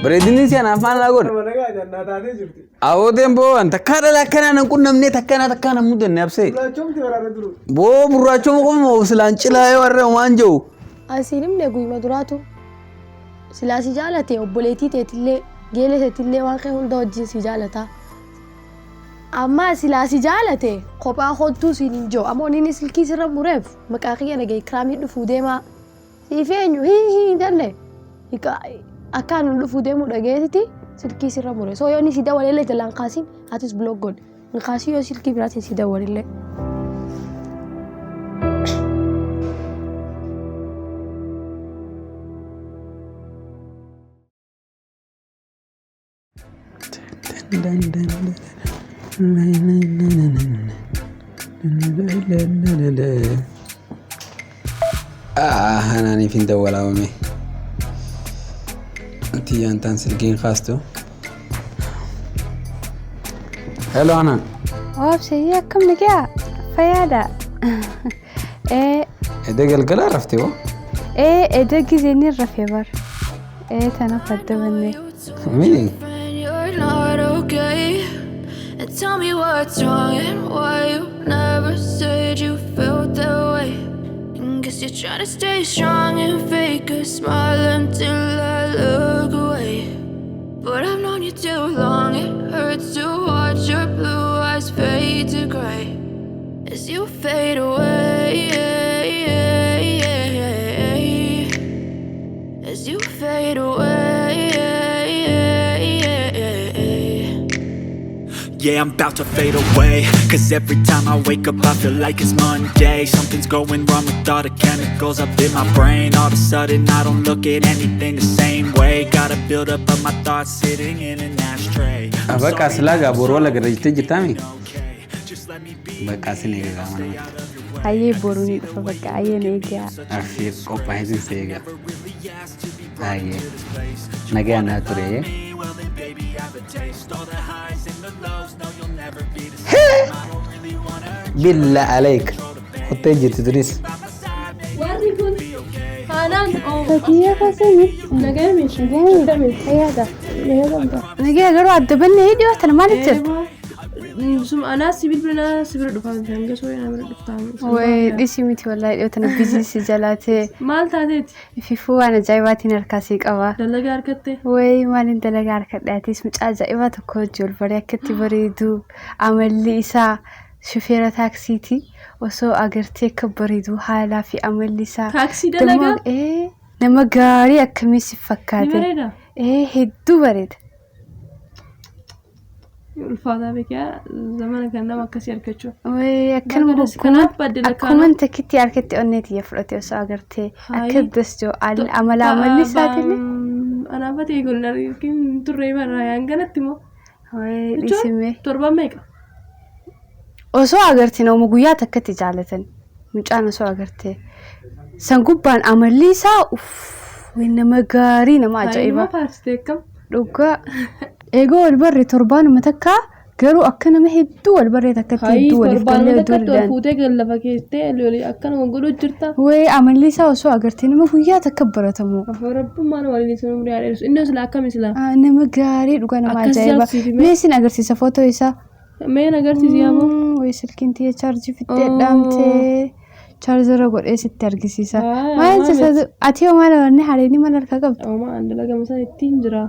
Bareedinni si anaaf maal naa godha? Nama nagaa jannaa taatee jirti. Awooteen boo an takkaa dhala akkanaa nan qunnamnee takkanaa takkaa nan mudanne absee. Gurraachomti waraana duru. Boo gurraachoma qofa silaan cilaa yoo harree waan jiru. Asiin himne guyyuma duraatu silaa si jaalate obboleettii teetillee geela teetillee waan kee hunda wajjin si jaalata. Amma silaa si jaalate kophaa kottuu siin hin jiru. Amma inni silkii sirra mureef maqaa kiyya dhagaye kiraamii dhufuu deemaa. Siif eenyu hii hii hin jenne akkaan hin dhufuu deemuu dhagayeetiti silkii sirra mure. So yoo inni si dawwalellee jalaan kaasin atis block godhi. Hin kaasin yoo silkii biraatiin si dawwalellee. Hanaaniif hin dawwalaawame. Tiyyaan taan silkiin kaastu. Hello Hanaan. Oobsee akkam nagaa fayyaadha. Ee Edda galgala raftee hoo? ee edda gizeen hin rafee bar. Ee tanaaf adda banne. Mini. You're not okay. And tell me what's wrong and why you never said you felt that way. And guess you're trying to stay strong and fake a smile until I look away. But I've known you too long, it hurts to watch your blue eyes fade to gray as you fade away. As you fade away. Yeah, I'm about to fade away. Cause every time I wake up I feel like it's Monday. Something's going wrong with all the chemicals up in my brain. All of a sudden I don't look at anything the same way. Gotta build up of my thoughts sitting in an ashtray. I'm Bakka sorry silaa that gaa I'm boru wal sorry, agarra jettee jirtaami? okay. Just let me be. Bakka isin eegaa manamatti. Hayyee boruu ni dhufa bakka hayyee na eegaa. Affiif qophaa'eetiin si eegaa. Hayyee. Nagaa naa ture. Well then baby have a taste. All the highs and the lows, no you'll never be the same. I don't really wanna hurt you, Billa aleek. Kottee jirti tunis. Warri kun haanaan Fakkiyyaa kaasanii. nagaa miti. Fayyaadha. Nagaa garuu adda banne dhiyoo tana maaliif jirta? Suma anaa si bilbila si bira dhufaa miti hanga soo na bira dhuftaa. Wayii dhisi miti wallaahi dhiyoo tana biizii si jalaatee Maal taateeti? fifuu waan ajaa'ibaatiin harkaa sii qaba. Dalagaa harkatte? Wayii maaliin dalagaa harka dhiyaatis mucaa ajaa'ibaa tokko hojii ol baree akkatti bareedu amalli isaa shufeera taaksiiti osoo agartee akka bareedu haalaa fi amalli isaa. Taaksii dalagaa? Ee nama gaarii akkamii si Ni fakkaate? bareeda? Ee hedduu bareeda. Ulfaataa beekaa zamana kan nama akkasii argachuu. Wayii akkanuma Baga kanaaf badde lakkaa'ama. akkuman takkitti harkatti onnee tiyya fudhate osoo agartee akka das jiru amala amalli isaatillee. Anaaf ta'e kun argin turree barraa hanganatti moo? Wayii dhiisimee. Torban meeqa? Osoo agartee nama guyyaa takkatti jaalatan mucaan osoo agartee san gubbaan amalli isaa uff nama gaarii nama Ajaa'ibaa. ajaa'ibaa Faarsitee akkam? dhugaa. Eegoo wal barre torbaanuma takka garuu akka nama hedduu wal barree takkatti Hayii hedduu waliif torbaanuma galee hedduu takkatti ol wal fuutee gad lafa keessee lolii akkanuma godhuu jirta. Wayii amalli isaa osoo agartee nama guyyaa takka baratamu. Rabbummaan waliin isin umrii haa dheeressu. Inni silaa akkami silaa? Nama gaarii dhugaa nama Akkas ajaa'ibaa. jaalchisiifime. Mee isin agarsiisa footoo isaa. Mee na agarsiisi yaaboo. Wayii silkiin tiyya chaarjii fixxee dhaamtee chaarjera godhee sitti argisiisa. Haa, Maal maal jechisa ati hoo maal wanni hareeni maal harkaa qabdu? Oomaa an dalagama sana ittiin jira.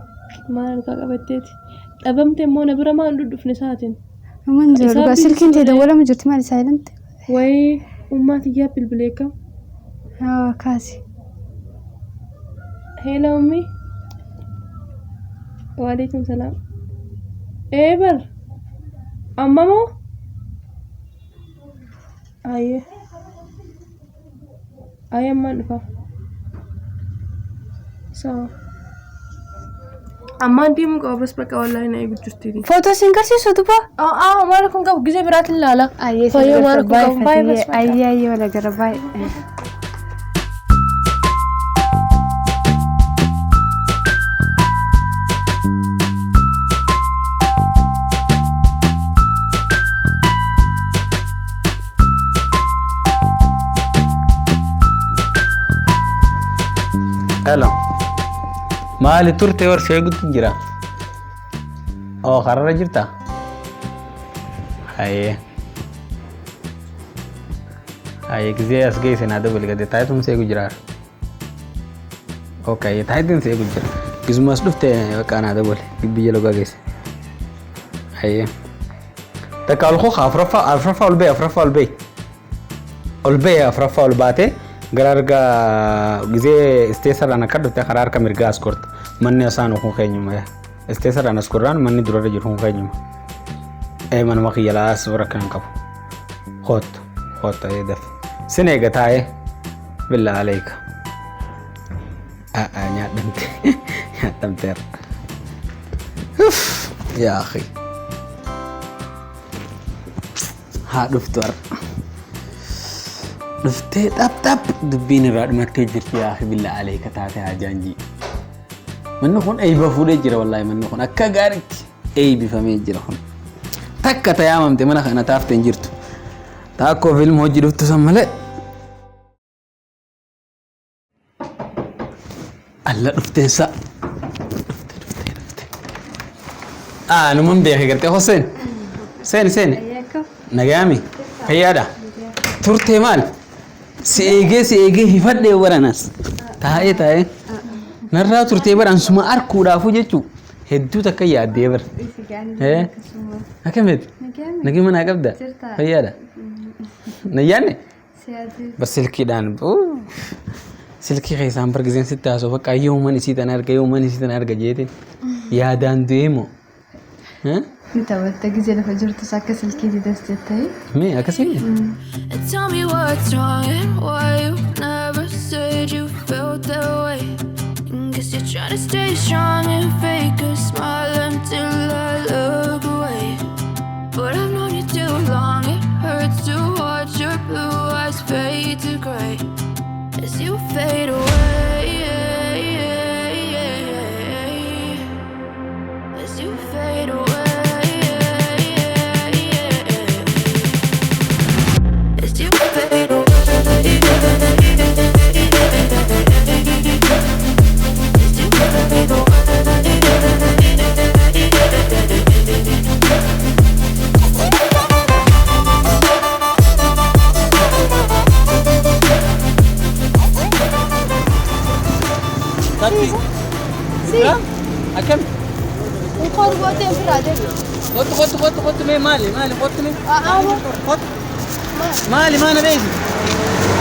Maal harkaa qabatteeti? Dhabamte immoo na bira maal dhudhufne isaatiin? Man jira Isaa dhugaa bilis silkiin tee godhee. dawwalama jirti maal isaa jedhamte? Wayii ummaa tiyyaa bilbilee akkam? Haa kaasi. Heela ummi. Waalaikum salaam. Ee bar. Amma moo? Ayyee. Ayyee ammaan dhufa. Sawa. Ammaan deemuu qaba bas bakka wallaahi na eegu jirti. Footoo siin garsiisu duba? Aa maal kun qabu gizee biraatiin ilaala. Ayyee Fayyoo maal kun qabu baay'ee bas bakka. Ayyee ayyee wal agarra baay'ee. Hello. Maali turte horsee eeguutti jira? Oo kararra jirta? Hayyee. Hayyee gisee as geesse naa dabali gade taayitum seegu jira. Okay, taayitiin seegu jira. Gisumas dhufte bakka naa dabali biyya logaa geesse. Hayyee. Takka ol kuuka afuraffaa afuraffaa ol ba'e afuraffaa ol ba'e. Ol ba'e afuraffaa ol baatee gara harka gisee isteessarraan akka dhufte karaa harka mirgaa as korta. Manni isaan kun keenyuma. Isteessarraan as korraan manni durarra jiru kun keenyuma. Ee manuma kiyya laa suura kan qabu. Kottu kottu ee dafe. Sin eega taa'ee billaa aleeka. Nyaadhamte nyaadhamteera. Yaa akhi. Haa dhuftu har'a. Dhuftee xap xap dubbiin irraa dhumattee jirti yaa akhi billaa aleeka taate haa jaanjii. Manni kun eeyba fuudhee jira wallaahi manni kun akka gaariitti eeybifamee jira kun. Takka tayaamamte mana kana taaftee hin jirtu. Taakkoo filma hojii dhuftu san malee. Alla dhufteensa. Dhufte dhufte dhufte. Aa numan beeke gartee Hoseen. Seeni seeni. Nagaami. Fayyaadha. Turtee maal? Si eegee si eegee hifadhee baranas. Taa'ee taa'ee. Narraa turtee baran suma arkuudhaafuu jechuu hedduu takka yaaddee bara. Akkamitti? Nagee manaa qabda? Fayyaadha. Nayyaanne? Bar silkiidhaan silkii keessaan bar giseen sitti haasoo bakka yooman isii tana arga yooman isii tana arga jeetiin yaadaan du'ee moo? Ni taphatta gisee lafa jirtus akka silkiitii das jettee. Mee akkasii? And tell me what's wrong and why you never said you felt that way. And guess you're trying to stay strong and fake a smile until I look away. But I've known you too long, it hurts to watch your blue eyes fade to gray as you fade away. As you fade away. As you fade away. As you fade away. Tatti. Ikram? Akkami? Inkoon gootee ofirraa deebi. Kottu kottu kottu kottu mee maali maali kottu mee? A'aa Kottu. Maali maana beesi?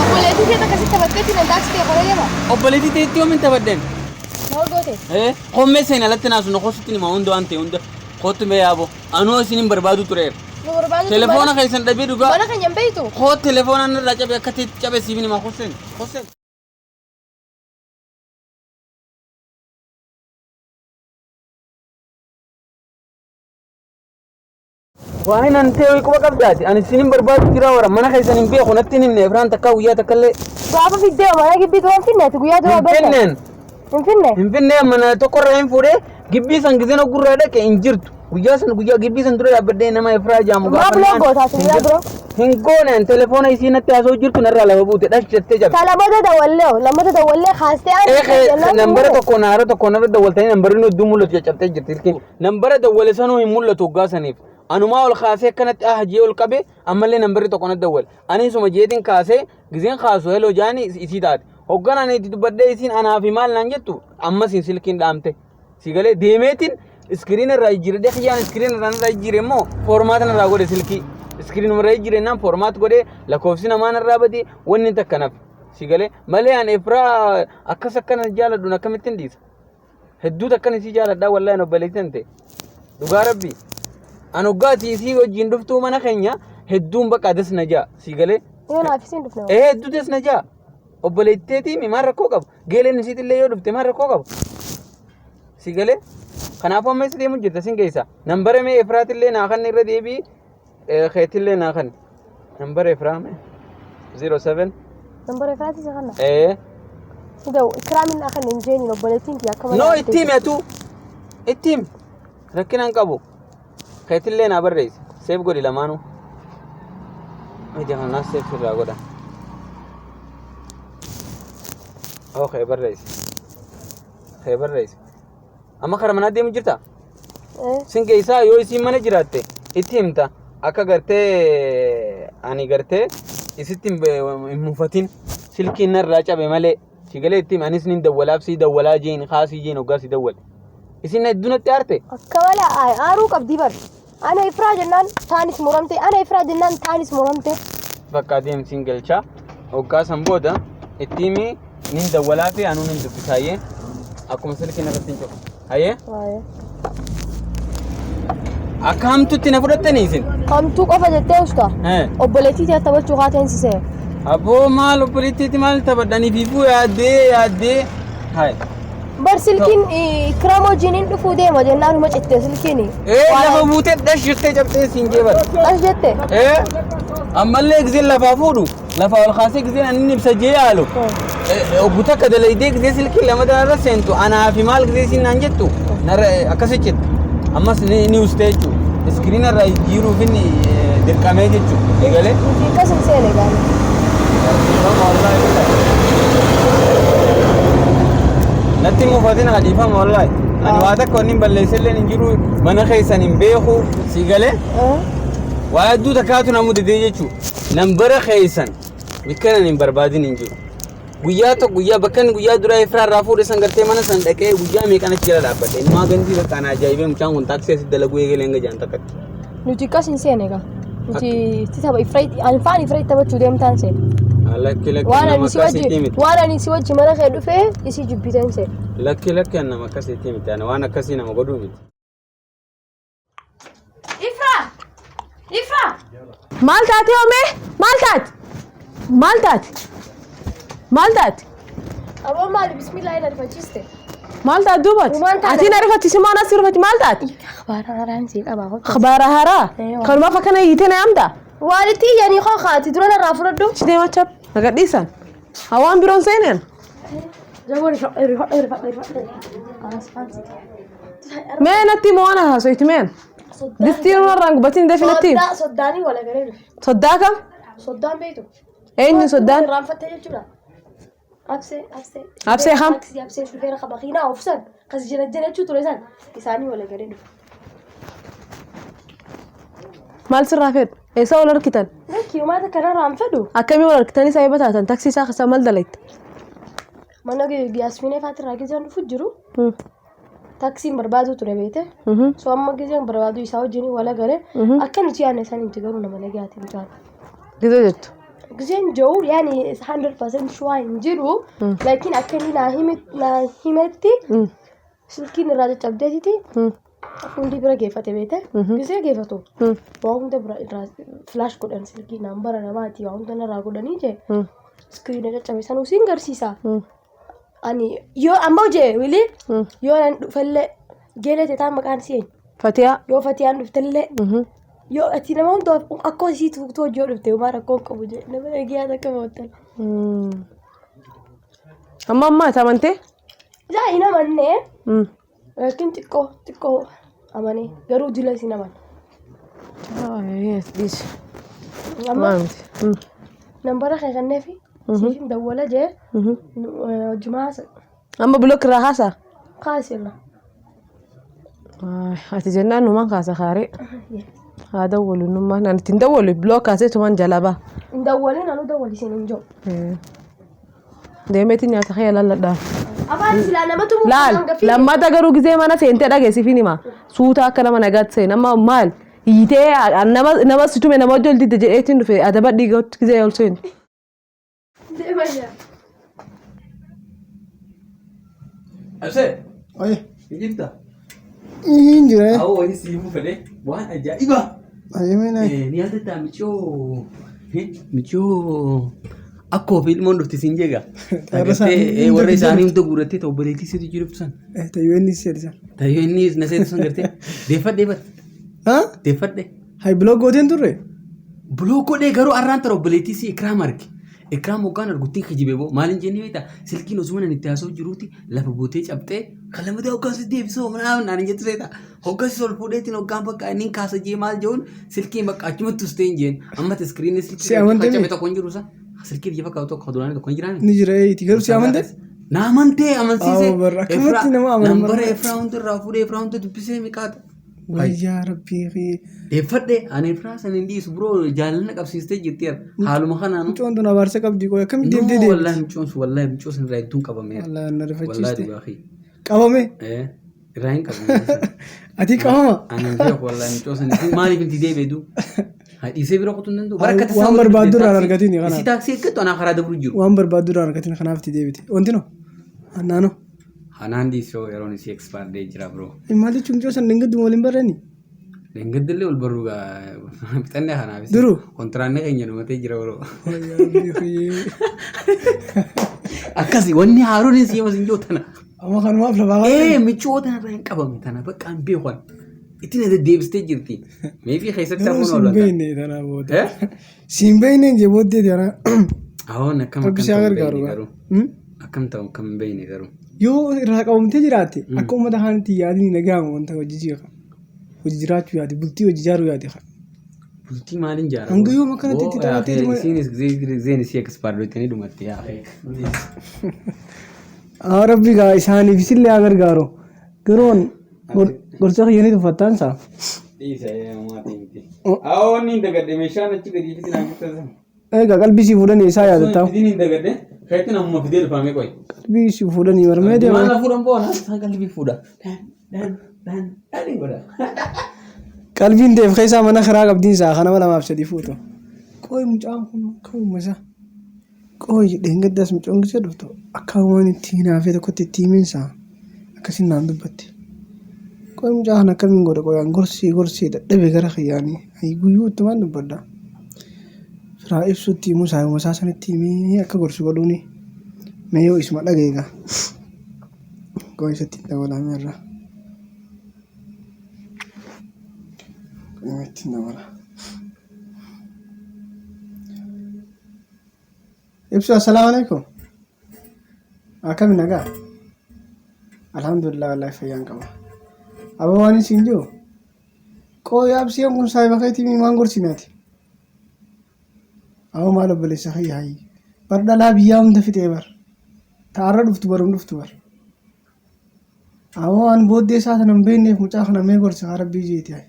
Obboleettii kee akkasitti taphatteetti nan taaksitee qoree deema. Obboleettii teetti yoomin taphadden? Maal goote? Ee qommee seen alatti naasu na kosutti nima hunda waan ta'e hunda kottu mee yaabo anuu isin hin barbaadu tureera. Nu barbaadu. Telefoona keessan dhabee dhugaa. Mana keenya hin beektu. Koo telefoona narraa cabe akka teetti cabe siif nima kosseen kosseen. Waan ani ta'e quba qabdaati. Ani isin hin barbaadu jira wara mana keessan hin beeku natti hin himne Efraan takkaa guyyaa takka illee. Gaafa fiddee mana gibbii dura hin finne ati guyyaa dura Hin beekte. finneen. Hin finne. Hin finnee mana tokkorraa hin fuudhee gibbii san giseen ogurraa dhaqe hin jirtu. Guyyaa san guyyaa gibbii san dura dhaabbadhee nama Efraa jaamu Maaf gaafannaan loo gootaati guyyaa dura? Hin gooneen telefoona isii natti haasa'u jirtu narraa lafa buute dhash jettee jabe. Ta lamata dawallee lamata dawallee kaastee ani Eeqee nambara tokko naara tokko narra dawwaltanii nambarri hedduu mul'atu caccabtee jirti ilkiin. Nambara dawwale sanuu hin mul'atu hoggaa saniif. Anumaa ol kaasee akkanatti ah jee ol qabe ammallee nambarri tokko na dawwale. Ani isuma jeetiin kaasee giseen kaasu heloo jaani isii taate. Hoggaan ani itti dubbadhee isiin anaa fi maal naan jettu ammas hin silkiin dhaamte. Si galee deemeetiin iskiriin irraa jijjiiradhee kiyyaan iskiriin irraa irraa jijjiire immoo foormaata irraa godhe silkii. Iskiriin irraa jijjiire naan foormaat godhee lakkoofsi namaa irraa badee wanni takka naaf. Si galee malee ani Efraa akkas akkana jaaladhuun akkamittiin dhiisa. Hedduu takkan isii jaaladhaa wallaahi obboleettii ta'e. Dhugaa rabbi. An hoggaati isii wajjin dhuftuu mana keenya hedduun bakka das na jaa. Si galee. Yoo naaf isiin dhufne. Ee hedduu das na jaa. Obboleetteetii maal rakkoo qabu? Geeleen isiitillee yoo dhufte maal rakkoo qabu? Si galee. Kanaafuu amma isa deemu jirta sin keessa. Nambara mee Efraatillee naa kan irra deebii keetillee naa kan. Nambara Efraa mee? 07. Nambara Efraatii isa kana. Ee. Idaw ikraamin akka hin jeeniin obboleettiin kiyya akka No itti himi atuu. Itti himi. Rakkina hin qabu. Keetillee naa barreessi. Seef godhi lamaanuu. Ija kanaa seef irraa godha. Okay barreessi. Kee barreessi. Amma karaa manaa deemu jirta? Sin keessaa yoo isiin mana jiraatte itti himta akka gartee ani gartee isitti hin mufatin silkiin narraa cabe malee si galee itti himi anis nin dawwalaaf sii dawwalaa jeen kaasii jeen hoggaa si dawwale. Isin hedduu natti aarte. Akka mala aaruu qabdii bar. Ana ifraa jennaan taanis muramte ana ifraa jennaan taanis muramte. Bakka adeemsiin galchaa hoggaa san booda itti himi nin dawwalaa fi anuu nin dubbisaayyee akkuma silkiin irratti hin cufu. Hayyee akka hamtutti na fudhattanii isin. Hamtuu qofa jettee usta. Obboleettii tee taphachuu kaateen si se'e. Aboo maal obboleettiitti maal taphadhanii fiifuu yaaddee yaaddee. Hayi. Bar silkiin Ikiraam wajjin hin dhufuu deema jennaan huma citte silkiin. Ee lafa buutee dhash jettee cabxee siin jee bar. Dhash jette. Ee ammallee gizeen lafaa fuudhu lafaa ol kaasee gizeen ani ibsa jee yaalu. Obbo takka dalaydee gizee silkii lama irra seentu anaa fi maal gizee siin naan jettu narra akkasi jettu. Ammas ni ustee jechuudha. Iskiriina irraa jijjiiruuf inni dirqamee jechuudha. Eegalee. Nuti akkas hin seene gaani. Natti mufatin dhiifama wallaahi. Ani waa takka wanni hin balleessellee hin jiru mana keessan hin beeku si galee. Waa hedduu takkaatu na mudate jechuudha. Nambara keessan bakka ani hin barbaadin hin jiru. Guyyaa tokko guyyaa bakka inni guyyaa duraa Ifraa irraa fuudhe san gartee mana san dhaqee guyyaa meeqan achi jala dhaabbadhe. Innumaa gandii bakka ana ajaa'ibee mucaan kun taaksii asitti dalaguu eegalee hanga jaan takkatti. Nuti akkas hin seene egaa. Nuti itti tapha Ifraa ani faan Ifraa taphachuu deemtaan seene. Lakki lakki Waan nama ani si akkasiitii wajji miti. waan ani si wajji mana kee dhufee isii jibbiteen seene. Lakki lakki nama akkasiitii miti. Ani waan akkasii nama godhuu miti. Ifraa! Ifraa! Maal taate hoomee? Maal taate? Maal taate? Maal taate? Aboo maali bismillah hin ariifachiiste? Maal taate duubati? Uumaan taate. Ati na rifachiisi maan as rifati maal taate? Akhbaara haaraan sii qabaa hojjeta. Akhbaara haaraa? Eewa. Kanumaaf akkana hiitee na yaamta? Waalitti iyyanii koo kaati dura narraa fudhadhu. Achi deema chap na gadhiisan. Hawaan biroon seeneen. Jaboo rifadhu rifadhu rifadhu rifadhu. Mee natti hima waan haasoyti meen? Distiin warraan gubatiin defi natti hima. Soddaa soddaanii wal agaree dhufe. Soddaa kam? Soddaan beektu. Eenyu soddaan? Irraanfattee jechuudha. Absee absee. Absee kam? Taaksii absee shufeera qaba makiinaa oofsan kas jala jala jechuu ture san isaanii wal agaree dhufe. Maal sirraa fedhu? Eessa wal harkitan? Lakki uummata kanarraa hin fedhu. Akkamii wal harkitanii saayiba taatan? Taksii isaa keessaa maal dalayta? Mana Yaasminee faatirraa gizeen dhufu jiru. Taksiin barbaadu ture beekte. So amma gizeen barbaadu isaa wajjin wal agaree akka nuti yaadne san himti garuu nama nagaati mucaan. Gizee jettu. Gizeen jiru yaani 100% sure hin jiru. Laakiin akka inni naa himetti silkiin irraa caccabdeetiti fuundi bira geeffate beekte. Gizee geeffatu waa hunda bira irraa flash godhan silkii naan bara namaati waa hunda narraa godhanii jee iskiriina caccabe sanuu siin garsiisa. Ani yoo amma jee wili yoo nan dhufellee geelee teetaan maqaan si eenyu Fatiyaa. yoo fatiyaan dhuftellee yoo ati nama hundaaf akkoo isii tuutuu hojii yoo dhufte homaa rakkoo hin qabu jee nama eegee akka moottan. Amma ammaa ati amantee? Yaa hin amannee laakiin xiqqoo xiqqoo amanee garuu dila isin amanna. Dhiisi. Amma Maal miti. nambara kee kenneefi siifin dawwala jee hojjumaa Amma block irraa kaasaa? kaasilla. Ati jennaan numaan kaasa kaaree. Haa dawwalu nummaan ani ittiin dawwalu block kaasee tumaan jalaa ba'a. Hin dawwalin anuu dawwalisiin hin jiru. Deemeetiin nyaata kee laalladhaa. Afaan silaa namatu Laal lammata garuu gizee mana seentee dhageessifiin hima. Suuta akka nama nagaatti seen amma maal hiitee nama nama si tume nama hojii ol didde jedheetiin dhufe adaba dhiigatti gizee ol seentu. Absee. Oye, Jirta. hin jira. Awwa wani siifuu fedhe waan ajaa'ibaa. Ayyamee naa. Ni yaadatta michoo michoo akkoo fi ilmoon dhufti siin jeega. Warra isaanii Warra isaanii hunda guurrattee ta'u obboleettii situ jiru san. Tayyoo inni si jedhisan. Tayyoo inni na seetu san gartee deeffadhee bar Ha? deeffadhee. Hay biloo gooteen turre? Buloo godhee garuu arraan tara obboleettii si Ikraam arge. Ikraam hoggaan arguttiin kijibee boo maal hin jennee beektaa silkiin osuma nan itti haasa'u jiruuti lafa buutee cabxee kalamadaa hoggaan si deebisoo manaa naan hin jettu seeta. Hoggaan si ol fuudheetiin hoggaan bakka inni kaasa jee maal jehuun silkiin bakka achumatti ustee hin jeen amma iskiriinni Si silkii amantee cabe tokko hin jiru isa silkii biyya fakkaatu tokko duraanii tokko hin jiraani. Ni jira eeyti garuu si amante? Na amantee amansiisee. Awwa barra, akkamatti nama amanan Nambara barra. Efraa hunda irraa fuudhee Efraa hunda dubbisee miqaata. Wayyaa rabbii fi Deeffadhe ani Efraa san hin dhiisu biroo jaalala qabsiistee jirti haaluma kanaanu. Mucoon tun abaarsa qabdi qoy akkamitti deemtee No, deemti? wallahi mucoon sun wallahi mucoon sun irraa hedduun qabameera. Wallahi na Wallahi rifachiiste. dhugaa kee. Qabame. Eh, irraa hin qabame. Ati qabama. Ani hin beeku wallahi mucoon sun maaliif itti deebi'e duu? Dhiisee bira qotuu hin danda'u. Bara akka tasaa Waan walitti barbaaddu irraa taaksii- argatiin kanaaf. Isii taaksii eeggattu anaa karaa dabru jiru. Waan barbaaddu irraa argatin kanaaf itti deebite. Wanti no? Annaano. Anaan dhiisoo yeroon isii expired jira bro. Maal jechuun mucoo san dhangadduma waliin barreeni? Dhangaddillee ol barruu gaa fixannee kanaaf. Duruu? Kontiraanni keenya dhumatee jira bro. Wayyaa rabbii fi Akkasi wanni haaroon isii amma sin jiru tana. Amma kanumaaf lafaa kaa'e. Ee michoo tana irraa hin qabame tana bakka hin beeku ani. Itti na deddeebistee jirti. Meefii keessatti Garuu hafuun siin oolata. beekne tanaa booda. Eh? Siin beekne jee booddee tana. Ahoon akkam Rabbi akkam si haa ta'u hin gargaaru beekne gaa. garuu. Hmm? Akkam ta'u akkam hin beekne garuu. Yoo irraa qabamtee jiraatte akka uummata kaanitti yaadni nagahama wanta hojii jira. Hojii jiraachuu yaade bultii hojii ijaaruu yaade. Bultii maaliin ijaara? Hanga yoom akkanatti itti taphattee dhuma- Isiinis gizeen isii expired jettanii dhumatte yaa. Haa rabbi gaa isaaniif isillee haa gargaaru. Garuu gorsa kiyya ni tuffattaan saa. Dhiisa maatii miti. Ahoon hin dagadde meeshaan achi gadi fitin haa bitatan. Egaa qalbii sii fuudhanii isaa yaadataa. Fitin hin dagadde keetti namuma fidee dhufame qoy. Qalbii sii fuudhanii marmee deema. Maal fuudhan boona isaan qalbii fuudha. Dhaan dhaan dhaan dhaan godha. Qalbiin ta'eef keessaa mana kiraa qabdiin isaa kanama lamaaf sadii fuutu. Qoy mucaan kun akka uumma isaa. Qoy dheengaddaas mucoon gisee dhuftu akka waan itti hinaafee tokkotti itti himinsaa akkasiin naan dubbatti. Qoy mucaa kana akkamiin godha qoy an gorsii gorsii dadhabe gara kiyyaanii ayi guyyuu ittumaan dubbadha. Firaa ibsutti himuu isaa himuu isaa sanitti himee akka gorsu godhuuni mee yoo isuma dhageega. Qoy isatti hin dabalame irraa. Qoy itti hin dabala. Ibsu assalaamu alaikum. Akkami nagaa? Alhamdulillah wallahi fayyaan qaba. Aboo waan isin jiru? Qooyi absiyaan kun saahiba keetii mii maan gorsinaati? Aboo maal obboleessa kiyya hayyi. Bar dhalaa biyyaa hunda fixee bar. Ta'arra dhuftu barum dhuftu bar. Aboo waan booddee isaa sana hin beekneef mucaa kana mee gorsa haa rabbii jeeti hayi.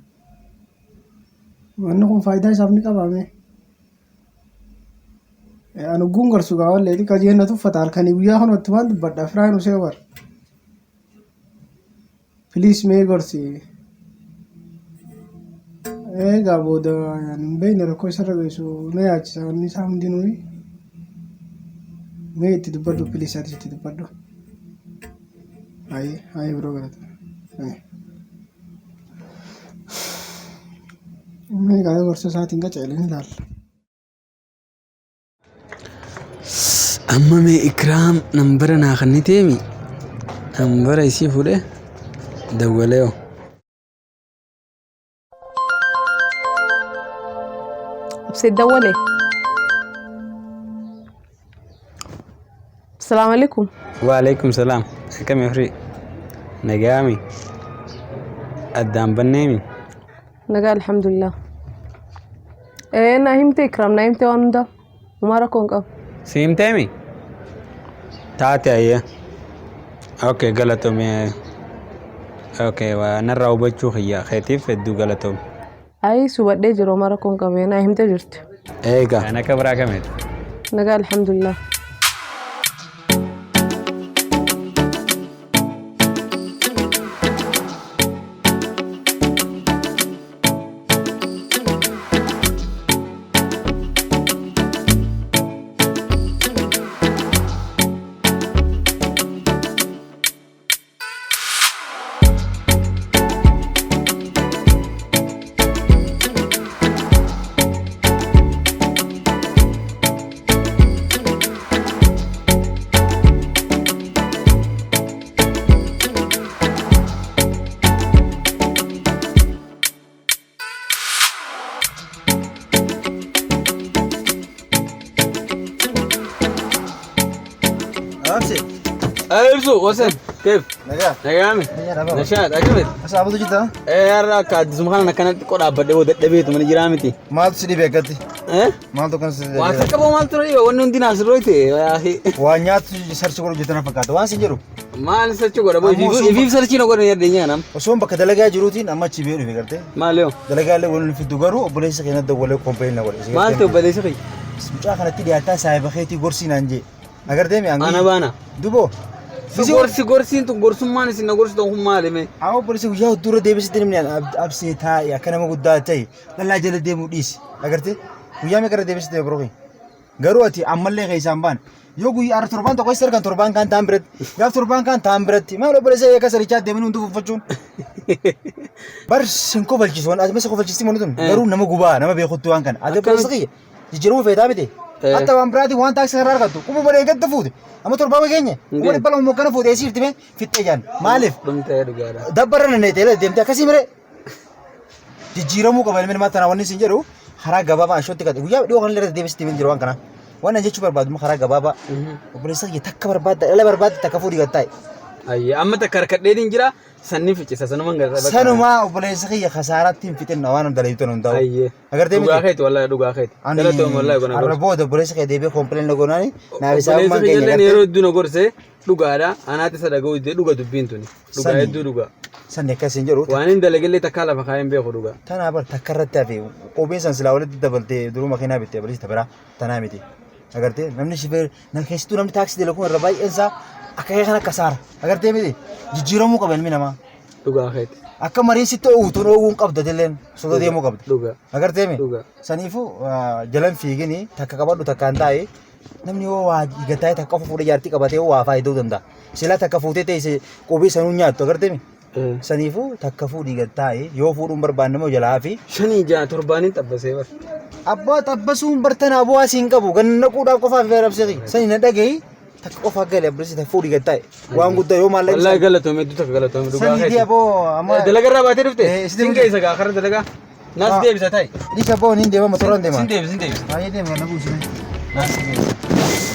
Wanni kun faayidaa isaaf ni qabaa mee? Ani ogguun gorsu gaa wallee xiqqaa jeen na tuffata halkanii guyyaa kan wattumaan dubbadha firaa hin usee bar. Please mee gorsi. Egaa booda ani hin beekne rakkoo isarra geessu na yaachisa wanni isaa hundinuu. Mee itti dubbadhu please atis itti dubbadhu. Hayi hayi biroo galata. Mee gaa gorsa isaatiin qaceelin ilaalla. Amma mee Ikraam nambara naa kenniteemi nambara isii fuudhee dawwalee hoo. Absee dawwale. Asalaamu alaikum. Waalaikum salaam. Akkami Efri? Nagaami? Addaan banneemi? Nagaa alhamdulillah. Ee naa himte Ikraam naa himte waan hundaa. Homaa rakkoo hin qabu. Si himteemi? Taate ayyee. Okay galatoomi. Okay waa narraa hubachuu kiyya keetiif hedduu galatoomi. Ayi subadhee jiru homaa rakkoo hin qabu. Naa himte jirti. Eega. Kan akka biraa kameeti? Nagaa alhamdulillah. Abse, Ibsu, wasan, keef? nagaa. Nagaami? Nashaat, akkamitti? Asaabatu jirta? Ee har'a akka addisuma kana akkanatti qodhaabbadhee booda dadhabeetu mana jiraa miti. Maaltu si dhibe akkatti? Eh? Maaltu akkas Waa takka boo maaltu na dhiba wanni hundi naaf sirrooyte. Waa nyaatu sarchi godhu jettana fakkaata. Waan sin jedhu. Maal sarchi godha boo Ammoo osoo- ifiif sarchi na godhan yaaddeenya nam. Osoon bakka dalagaa jiruutiin amma achi ba'ee dhufe gartee. Maal yoo? Dalagaa illee waliin fiddu garuu obboleessa keenya dawwalee kompileen na godhe. Maal ta'e obboleessi kiyya? Mucaa kanatti dhiyaataa saahiba keetii gorsii naan jee. Agartee mi Ana baana. Duboo. Gorsi gorsiin tun gorsummaan isin na gorsitan kun maali mee? Amma obboleessi guyyaa dura deebisitti namni absee taa'e akka nama guddaa ta'e dhalaa jala deemuu dhiisi. Agartee guyyaa meeqa irra deebisitti biroo kee? Garuu ati ammallee keessaan baan yoo guyyaa har'a torbaan tokko isa argan torbaan kaan ta'an biratti gaaf torbaan kaan ta'an biratti maal obboleessa akka sarichaa deemanii hundi uffachuun. Bar sin kofalchiisu waan ati masa kofalchiisti manni tun garuu nama gubaa nama beekutti waan kana ati obboleessa kiyya jijjiiramuu feetaa miti. Hatta waan biraatiin waan taaksii irraa argattu quba badee gadda fuute amma torbaan keenya quba 200 mokkana fuute eesiif time fixxee jaan maaliif Dhumtee dhugaadha. dabbarra nanneetee deemte akkasii miree. Jijjiiramuu qaba ilmi namaa tanaa wanni isin jedhu karaa gabaabaa ashootti gad guyyaa dhiyoo kanallee irra deebisitti hin jiru waan kana. Waan an jechuu barbaadu karaa gabaabaa obboleessa kiyya takka barbaadda dhala barbaadda takka fuudhii gad taa'e. Ayya amma takka harkadheetiin jira sanni ficcisa sanuman gara. Sanumaa obboleessa kiyya kasaaratti hin fixinna waan dalagu tan hundaa'u. Ayyee. Agartee miti? Dhugaa keeti wallahi dhugaa keeti. Galatoom wallahi gona Har'a gorsa. booda obboleessa kiyya deebi'ee kompileen na goonaani naaf isaa Obboleessi ummaan kiyya keenya illee yeroo gartee. hedduu na gorse dhugaadha. Anaatti isa dhaga'uu didee dhuga dubbiin tuni. Dhugaa Sani. hedduu dhugaa. Sanni akkas hin jedhu. Waan hin dalagellee takkaa lafa kaa'een beeku dhugaa. Tanaa bar takka irratti hafe kopheen san silaa walitti dabaltee duruu makiinaa bittee balista biraa tanaa miti. Agartee namni shifeer nam keessattuu namni taaksii dalagu irra baay'een isaa akka kee kana kasaara. Agartee miti jijjiiramuu qaba ilmi namaa. Dhugaa keeti. Akka marii sitti oowwutuun oowwuun qabda dilleen soda deemuu qabda. Dhugaa. Agartee mi? Dhugaa. Saniifuu jalan fiigini takka qabadhu takkaan taa'e namni yoo waa gataa'e takka qofa fuudhee jaartii qabatee yoo waa faayiduu danda'a. Silaa takka fuutee teesse qubii sanuu nyaattu agartee mi? Saniifuu takka fuudhii gad taa'e yoo fuudhuun barbaanne immoo jalaa fi. Shanii ja'a torbaaniin xabbasee bar. Abbaa xabbasuun bartanaa bu'aa siin qabu gannaquudhaaf qofaaf rabsee sani na dhagahi takka qofa gale abbilisi takka fuudhii gad taa'e waan guddaa yoo maallaqa Wallaahi galatoome hedduu takka galatoome dhugaa Sanii keeti. aboo amma Dalaga irraa baatee dhufte? Eh, Sin geessa gaa karra dalagaa. Naas deebisa ta'i. Dhiisa aboo niin deema motoraan deema. Sin deebisa sin deebisa. Baay'ee deema kana buusine.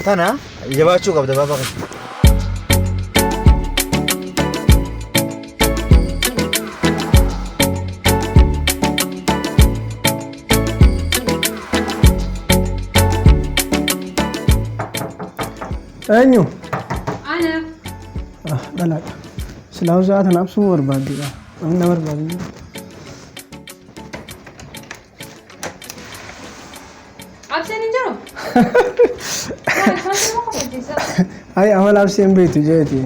Tana jabaachuu qabda baaba kana. Eenyu? Ana. Ah, dhalaadha. Silaa sa'a tana absuu barbaaddeedha. Namni na barbaadu hin jiru. Abseen hin jiru? Ay, amala absee hin beektu jeeti.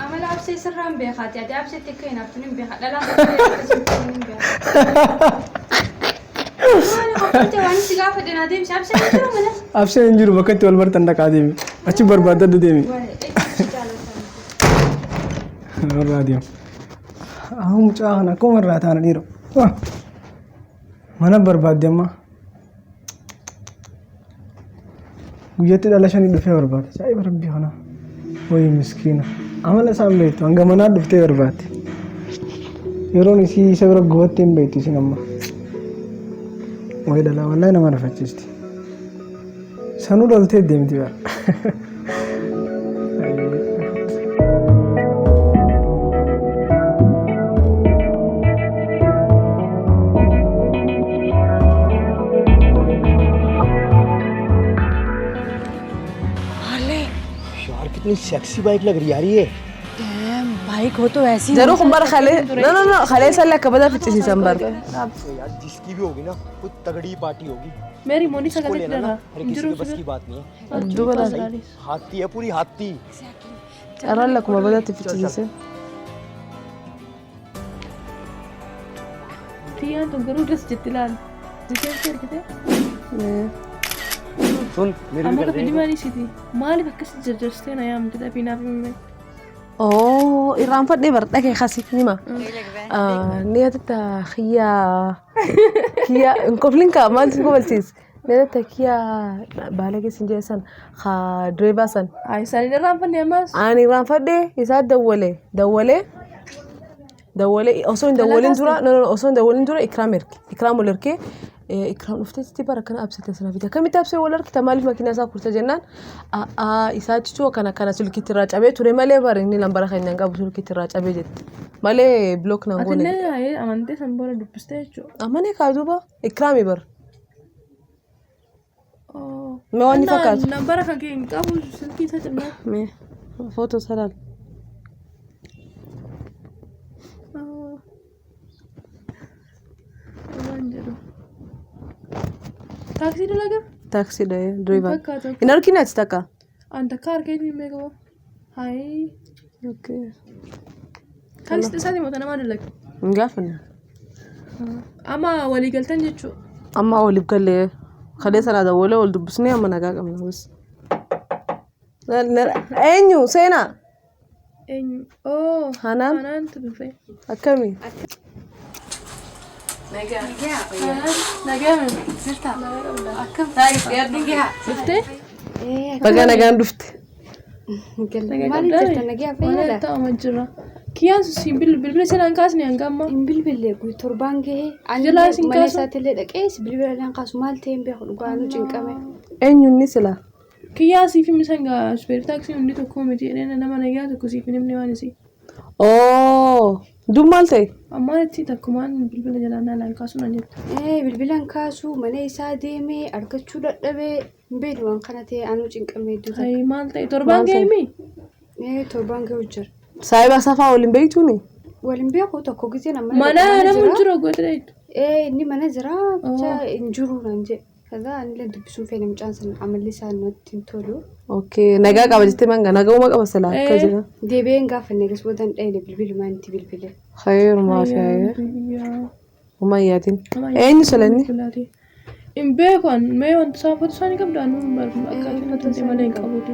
Amala absee sirraan beekaati. Ati abseetti akka hin haftu hin beeka. Dhalaan tokko hin beeka. Maali qophoote waan si gaafadhe naa deebisi. Abseen hin jiru mana? Abseen hin jiru bakka itti wal bartan dhaqaa deemi. Achi barbaaddadhu deemi. Irraa deemu. Ahuu mucaa kana akkuma irraa taana dhiiroo. Mana barbaadde amma. Guyyatti dhala shanii dhufee barbaada. Ajaa'iba rabbii kana. Wayi miskiina. Amala isaan beektu hanga manaa dhuftee barbaadde. Yeroon isii isa bira gubattee hin beektu isin amma. Wayi dhalaa wallahi nama rifachiisti. Sanuu dhaltee deemti bara. यार कितनी sexy bike लग रही है यार ये। Damn, bike हो तो ऐसी Garuu kun bara kalee no no no kalee sallee akka badaa ficcisiisan bara. यार जिसकी भी होगी ना वो तगड़ी पार्टी होगी। मेरी मोनिसा इसको का लेना ना हर किसी के बस की बात नहीं है। Duuba laala. हाथी है पूरी हाथी। Carraan akkuma badaatti ficcisiisan. Tiyyaan tun garuu das jetti ilaali. Rifeensi argite? सुन मेरी Amma ka fedhii maalii isiiti? Maaliif akkas jarjarstee na yaamte taphii naaf himime? Oo irraanfadhee bara dhagee kasi nima. Ni yaadatta kiyya kiyya hin koflin kaa maal sin kofalchiis? Ni yaadatta kiyya baala keessa hin jeessan haa direebaa san. Isaan hin irraanfanne ammas. Ani irraanfadhee isaa dawwalee dawwalee dawwalee osoo hin dawwalin dura no no osoo hin dawwalin dura ikraam erge ikraam ol ergee ikraam dhufteetti bara kana absite sana fite akkamitti absee wal argita maaliif makiinaa isaa kurta jennaan isaa jechuun kana kana silkiitti irraa cabee ture malee bara inni lambara keenya hin qabu silkiitti irraa cabee jette malee block naan goone. Atillee amantee san booda dubbistee jechuudha. Amanee kaa duuba ikraami bara. Mee waan inni fakkaatu. Nambara kan kee hin qabu silkii isaa cimnaa. Mee footoo isaa laal. Waan jedhu. Taaksii dalagaa? Taaksiidha driver. Fakkaatu. Hin argine ati takka. An takka harkee hin beekamu. Hayi. Okay. Taaksii isaati moo namaa dalaga? Hin gaafanne. Amma walii galtan jechuudha. Amma waliif gallee kalee sanaa dawwalee wal dubbisnee amma nagaa qabna bas. Eenyu seenaa? Eenyu? Oo. Hanaan? Hanaantu dhufe. Akkami? Nagaa Jirta. Akkam? Dhuftee? Baga nagaan dhufte. Maaliif jirta nagaa fayyaadha? Taa'uma jira. Kiyyaan sun bilbila sana hin kaasne hanga ammaa. Hin bilbille torbaan gahee. Jalaa isin Mana kaasu? isaatiillee dhaqee bilbila illee kaasu maal ta'e hin beeku dhugaa nu cinqame. Eenyu inni silaa? Kiyyaa siif himi sangaa supheer taaksii hundi tokko miti jedhee nama nagaa tokko siif hin himne waan isii. Oo dur maal ta'e? Ammaan itti takkumaan bilbila jalaa naalaan kaasuu naan jette. Ee bilbilan kaasu mana isaa deemee argachuu dadhabee hin beeknu waan kana ta'e anuu cinqame hedduu takka. Hayi maal ta'e torbaan gahee mi? Ee torbaan gahee jira. Saayiba safaa waliin beektuuni? Waliin beeku tokko giseen amma Mana namni hin jiru gootee dha. Ee inni mana jira bicha hin jiru naan jedhe. Kaza anillee dubbisuun fedhe mucaan sana amalli isaa natti hin tolu. Okay nagaa qaba jettee manga nagauma qaba silaa akka jira. Deebi'ee hin gaafanne gas booda hin dhayne bilbilumaan itti bilbile. Khayrumaa fi hayya. Homaa hin yaadin. Eenyu sila inni? Hin beeku an mee wanta isaan foto isaanii qabdu anuu akka ati malee hin qabuuti.